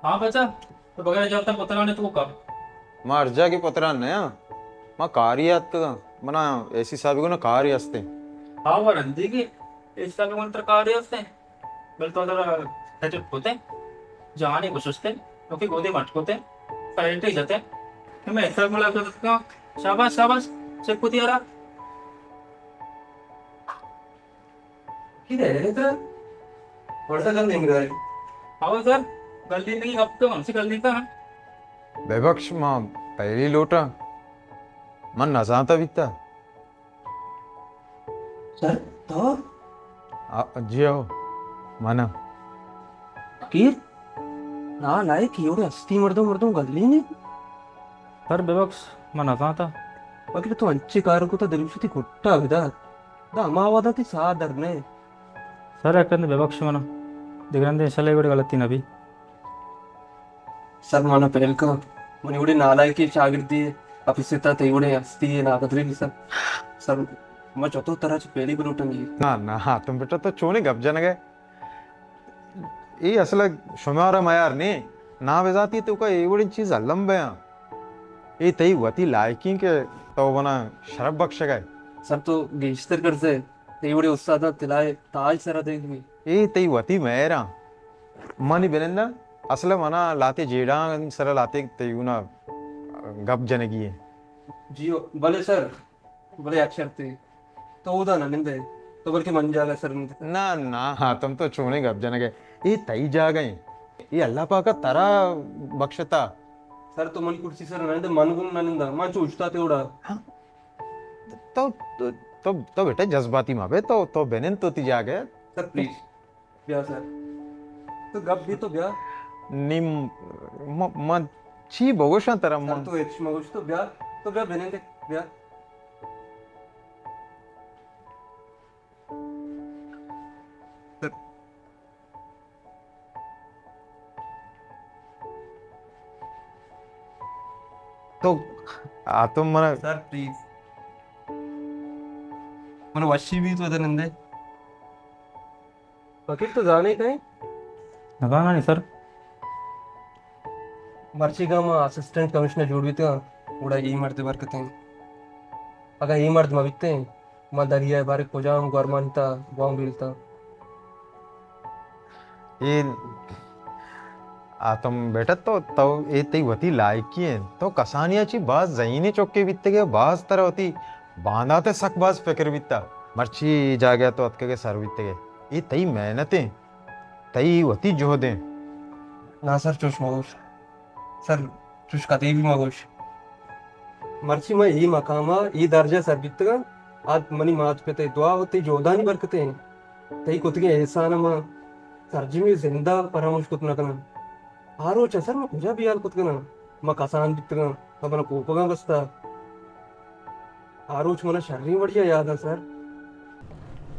ہاں بچا، تو بغیر اجازت پترانے تو کا؟ ما ہر جاگہ پتران نہ ہاں، ما کاری آتکگاں، منا ایسی صاحب کو نا کاری ہستے۔ ہاں، وہ رندی کی ایسی صاحب کو تر کاری ہستے، بل تو ذرا ہچ کوتے، جانے کو سستے، کیونکہ گودے مٹ کوتے، سائیڈ جاتے، میں ایسا ملاقات کا، شاباش، شاباش، چیک کو دیا رہا۔ کدے اترا؟ ورتا گل نہیں رہا ہے۔ ہاں سر، گل نہیں، اب تو ہم سے گل نہیں تھا۔ بے بخش، ما پہلی لوٹا، من نزانتا بیتا۔ سر، تو؟ آ، جی ہو، منا۔ کیر؟ نا، لائے کیوڑے ہستی مردم، مردم گل نہیں۔ سر، بے بخش، من نزانتا۔ مگر تو انچے کار کو تا دلوشتی کٹا بدا۔ دا ہما وعدہ تی ساہ در نئے۔ سر، یک رندے ببخش منا۔ دگہ رندے انشاءاللہ اے وڑیں غلطی نہ بی۔ سر، منا پہل کن۔ منی وڑیں نالائکیں چاگردے، آفیس تا تئی وڑیں ہستی ءِ ناقدری بی سر۔ سر، ما چتو ترا چہ پہلی بلوٹاں گی۔ نہ، نہ، ہاتم بیٹا تو چونیں گپ جنگ ئے؟ اے اصل ءَ شمارا میار نیں، نا بزاتی توکا اے وڑیں چیز الم بیاں۔ اے تئی وتی لائقیں کہ تو منا شرپ بخشگ ئے۔ سر تو گیشتر کرزے، تئی وڑیں استاداں تلائے تاج سرا دیگ بی۔ اے تئی وتی مہراں۔ منی بننداں، اصل ءَ منا لاتے جیڑاں سرا لاتے تئی گونا گپ جنگی ایں۔ جی بلے سر، بلے یک شرطے، تو اودا نہ نندے، تو بلکہ من جاگہ سر نندے۔ نہ، نہ، ہاتم تو چونیں گپ جنگ ئے؟ اے تئی جاگہ ایں۔ اے اللہ پاک ءَ ترا بخشتا۔ سر تو منی کرسی سر نہ نندے، من گوں نہ ننداں، من چو اوشتاتے اوڑا۔ ہاں۔ تو، تو، تو، تو بیٹا جذباتی مہ بے، تو، تو بنند تو تئی جاگہ۔ Sir please. بیا سر۔ تو گپ بی تو بیا۔ نیم، م-، من چی بگوشاں ترا سر من؟ تو ہچ مگوش تو بیا۔ تو بیا بنندے، بیا۔ سر۔ تو آ تو منا سر پلیز۔ من وشی بی تو ادھر نندے۔ فقیر، تو زانے کئے؟ نزاناں نی سر۔ مرچیگاں ما اسسٹنٹ کمشنر جوڑ بیتگاں، گڑا اے مرد برکتیں۔ اگاں اے مرد مہ بیتیں، ما دریا ءِ بارے کجام گورمانی تھا گوانک بیلتاں؟ اے آتم بیٹا تو، تو اے تئی وتی لائقی انت۔ تو کسانیا چی باز ذہینیں چکے بیتگے، باز ترا وتی باندات ءِ سک باز فکر بیتا۔ مرچی اے جاگہ ءَ تو اتکگے سر بیتگے۔ اے تئی محنت انت، تئی وتی جہد انت۔ نا سر، چوش مگوش۔ سر، چوش کدی بھی مگوش۔ مرچی من اے مقام ءَ، اے درجہ ءَ سر بیتگاں، آ منی مات پت ءِ دعا و تئی جہدانی برکت انت۔ تئی کتگیں احسان ءَ من سرجمیں زند ءَ فراموش کت نہ کناں۔ آ روچ ءَ سر من کجا بیال کت کناں؟ من کسان بیتگاں، تو من کوپگاں بستا۔ آ روچ من شریں وڑیا یاد ءَ سر۔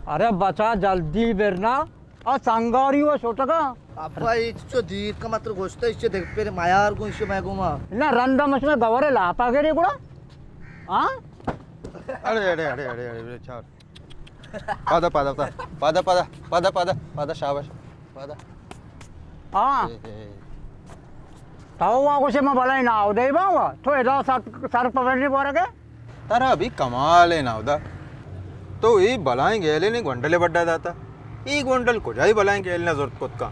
ارے بچا جلدی برنا، آ سنگاری و شوٹگا۔ ابا، اے چو دیر کا متر گوشتا، ایشی دگ پر میار گوں، ایشی میں گوما۔ نہ رندا مش میں گورے لاتا گرے گڑا۔ ہاں؟ اڑے، اڑے، اڑے، اڑے، اڑے، اڑے، چار۔ پادا، پادا، پادا، پادا، پادا، پادا، پادا، شاباش۔ پادا۔ ہاں۔ اے، اے۔ تو وا گوشے ما بلائیں ناودے با وا۔ تو ادا سر، سر پکڑنی بارگے؟ ترا بھی کمال ہے ناودا۔ تو اے بلائیں گیلے نے گونڈلے بڈا داتا۔ اے گونڈل کجائی بلائیں گیل نہ زرت کت کا؟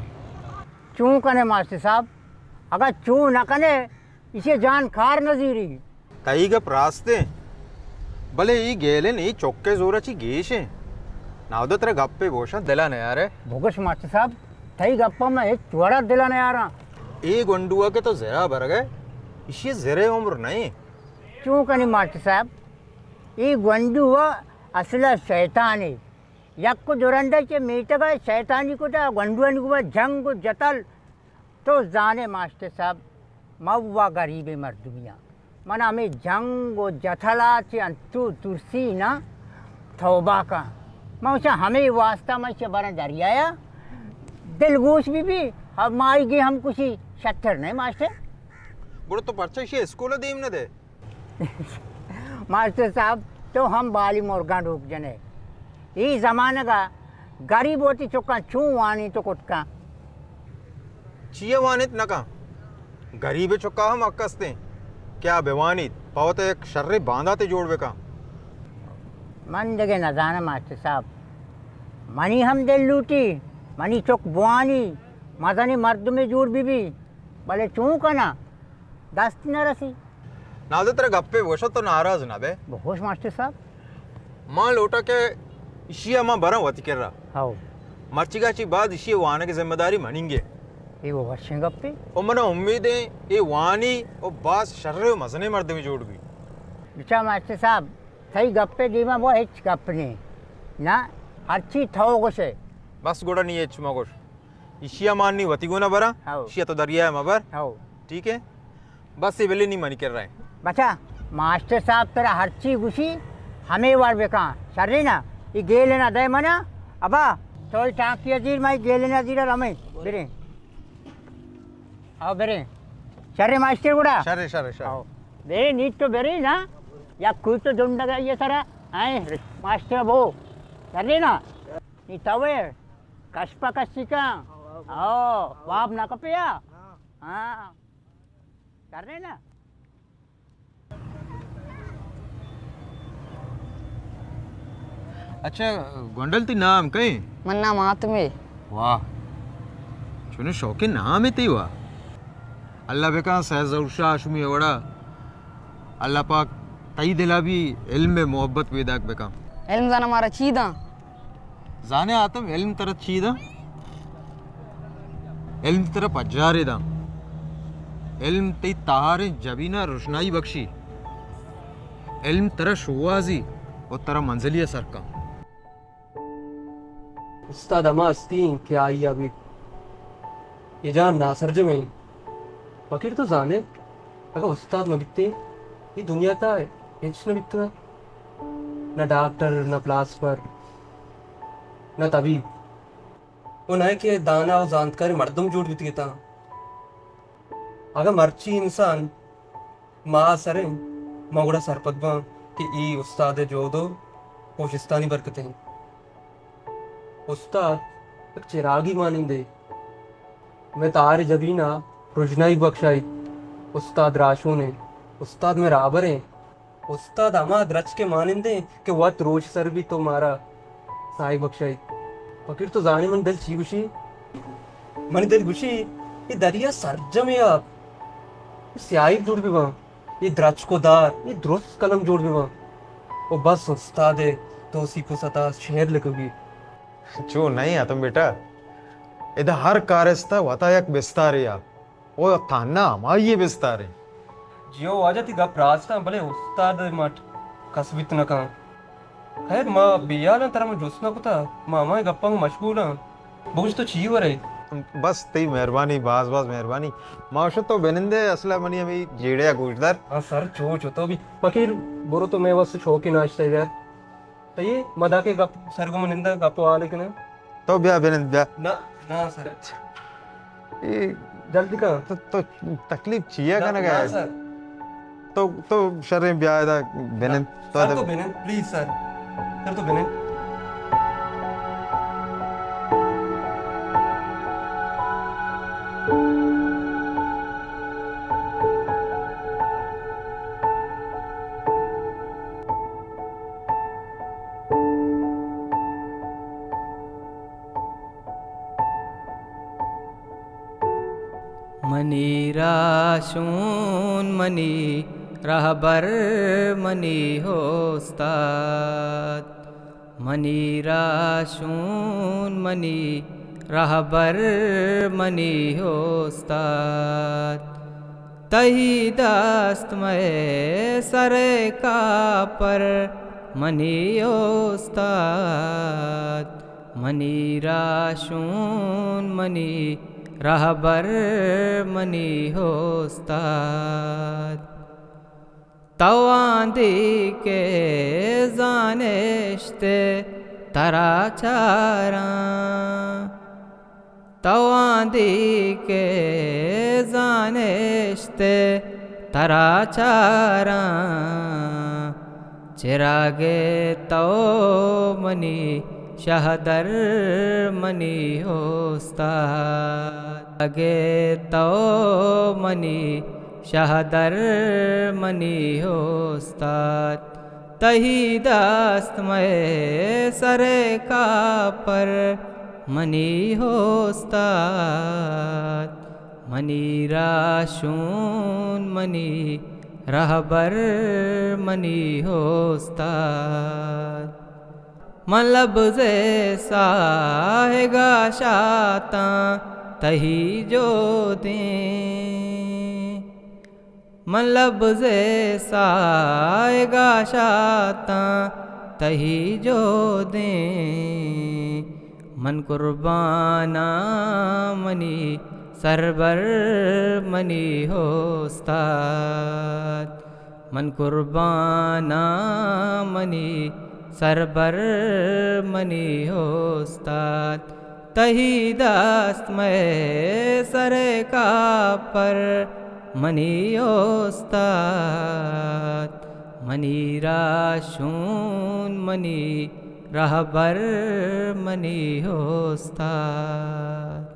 چون کنے ماسٹر صاحب؟ اگا چون نہ کنے، اسے جان کار نہ زیری۔ تئی گپ راست ایں، بلے اے گیلن اے چک ءِ زور ءَ چی گیش ایں۔ ناودا ترا گپے گوشاں، دل ءَ نیارئے۔ بگوش ماسٹر صاحب، تئی گپ ءَ من ہچ وڑ ءَ دل ءَ نیاراں۔ اے گونڈو ءَ کہ تو زر ءَ برگ ءَ ئے، ایشی ءِ زر ءِ عمر نہ ایں۔ چون کنی ماسٹر صاحب، اے گونڈو ءَ اصل ءَ شیطانے۔ یک دو رندے چہ میتگ ءَ شیطانی کتا، گونڈوانی گوما جنگ و جتل۔ تو زانے ماسٹر صاحب، ما وا گریبیں مردمے آں۔ من ہمے جنگ و جتل ءَ چہ انچو ترسی نا، توبہ کن۔ من گوشاں ہمے واسطہ من چہ براں دریا ءَ دلگوش بہ بی، ہم ماہیگی ہم کشی شتر نہ ماسٹر۔ گڑا تو پرچا ایشی اسکول ءَ دیم نہ دئے؟ ماسٹر صاحب، تو ہم بالی مرگاں ڈوک جنے۔ اے زمانگ ءَ گریب وتی چکاں چون وانینت و کت کن؟ چیا وانینت نہ کن؟ گریب چکا ہم حق استیں کہ آ بوانیت، پہ وت یک شریں بانداتے جوڑ بکن۔ من دگہ نزاناں ماسٹر صاحب، منی ہم دل لوٹی منی چک بوانی، مزنیں مردمے جوڑ بہ بی، بلے چون کناں؟ دست نہ رسی۔ نازر، ترا گپے بگوشاں، تو ناراض نہ بئے۔ بگوش ماسٹر صاحب۔ ما لوٹاں کہ اشی ء ما براں وتی کرا۔ ہو۔ مرچیگا چی بعد اشی ء وانگ ء ذمہ داری منیگ ء۔ اے وشیں گپے۔ و منا امید ایں اے وانی و باز شریں و مزنیں مردمے جوڑ بی۔ بچار ماسٹر صاحب، تئی گپے دیما بو ہچ گپ نیں۔ نہ، ہرچی تو گوشے۔ بس گڑا نی ہچ مگوش۔ ایشی ء مان نی وتی گونا براں، ہو۔ ایشی ء تو دریا ء مبر۔ ہو۔ ٹھیک ہے؟ بس اے بلے نی منی کرا ایں۔ بچا، ماسٹر صاحب ترا ہرچی گوشی، ہمے وڑ بکن۔ شریں نا؟ اے گیل نا دے منا۔ ابا، تو اے ٹانکی ء زیر، ما اے گیل نا زیر رمیں۔ بریں۔ آؤ بریں۔ شریں ماسٹر گڑا؟ شریں، شریں، شریں۔ آؤ۔ بریں، نی تو بریں نا۔ یک کوئی تو جنڈگ ء یہ سرا۔ ایں، ماسٹر بو۔ شریں نا؟ نی تو اے۔ کش پہ کشی کن۔ ہو، واب نہ کپیا؟ ہاں۔ شریں نا؟ اچھا، گونڈل، تئی نام کئے؟ من نام آتمے۔ واہ، چونیں شوقیں نامے تئی، واہ۔ اللہ بکن سید ظہور شاہ ہاشمی ء وڑا اللہ پاک تئی دلا بھی علم ء محبت پیداک بکن۔ علم زاناں مارا چی داں؟ زانے آتم، علم ترا چی داں؟ علم ترا پجارے داں۔ علم تئی تہاریں جبین ء روشنائی بخشی۔ علم ترا شوہازی و ترا منزلی ء سر کن۔ استاد ہما ہستی انت کہ آئی ء ابید اے جہان ناسرجم انت۔ فقیر تو زانے، اگاں استاد مہ بیتیں، اے دنیا تہا ہچ نہ بیتگا۔ نہ ڈاکٹر، نہ پلاسپر، نہ طبیب۔ و نہ کہ دانا و زانتکاریں مردم جوڑ بیتگ اتاں۔ اگاں مرچی انسان ما سر انت، ما گڑا سرپد باں کہ اے استاد ء جہد و کوشستانی برکت انت۔ استاد یک چراگی مانندے، مئے تہار جبین ء رژنائی بخشائیت۔ استاد راہشون انت، استاد مئے راہبر انت۔ استاد ہما درچک ء مانند انت کہ وت روچ سر بیت و مارا ساہگ بخشائیت۔ فقیر تو زانے منی دل چی گوشی؟ منی دل گوشی، اے دریا سرجمیں آپ سیاہیگ جوڑ بہ باں، اے درچک و دار، اے درست قلم جوڑ بہ باں۔ و بس استاد ء توسیپ و ستا شعر لکھگی۔ چو نہ انت آتم بیٹا، ادا ہر کارست ء وتا یک بستارے آ۔ او تہنا ہمائی ء بستار انت۔ جیو واجہ، تئی گپ راست انت، بلے استاد ء مٹ کس بیت نہ کن۔ خیر، ما بے ہیال آں، ترا من جست نہ کتہ، ما ہمائی گپاں گوں مشغول آں۔ بگوش تو چی ورے؟ بس تئی مہربانی، باز باز مہربانی۔ ما گوشت تو بنندے، اصل ء منی ہمے جیڑہ ء گوشدار۔ ہاں سر، چو چو تو بھی۔ فقیر، برو تو مئے واسطہ شوقی ناشتہ بیار۔ تئی مداکے گپ سرگم نندہ گپ حال کناں۔ تو بیا بنند بیا۔ نہ، نہ سر۔ اے جلدی کن۔ تو، تو تکلیف چیا نہ، کنگا نہ ہے؟ سر۔ تو، تو شریں بیا ادا بنند۔ نہ، تو سر ادا تو بنند، پلیز سر۔ سر تو بنند۔ منی راہشون، منی رہبر، منی استاد۔ منی راہشون، منی رہبر، منی استاد۔ تئی دست مئے سر ء کاپر، منی استاد۔ منی راہشون، منی رہبر، منی استاد۔ تو آں دیکہ زانشت ترا چاراں، تو آں دیکہ زانشت ترا چاراں، چراگ تو منی شہدر منی استاد۔ اگے تو منی شہدر منی استاد، تہی دست مئے سر کاپر منی استاد، منی راہشون منی رہبر منی استاد۔ من لبز ساہگا شاتاں تہی جودیں، من لبز ساہگا شاتاں تہی جودیں، من قرباناں منی سربر منی استاد، من قرباناں منی سربر منی استاد، تہی دست مئے سر کاپر منی استاد، منی راہشون منی رہبر منی استاد۔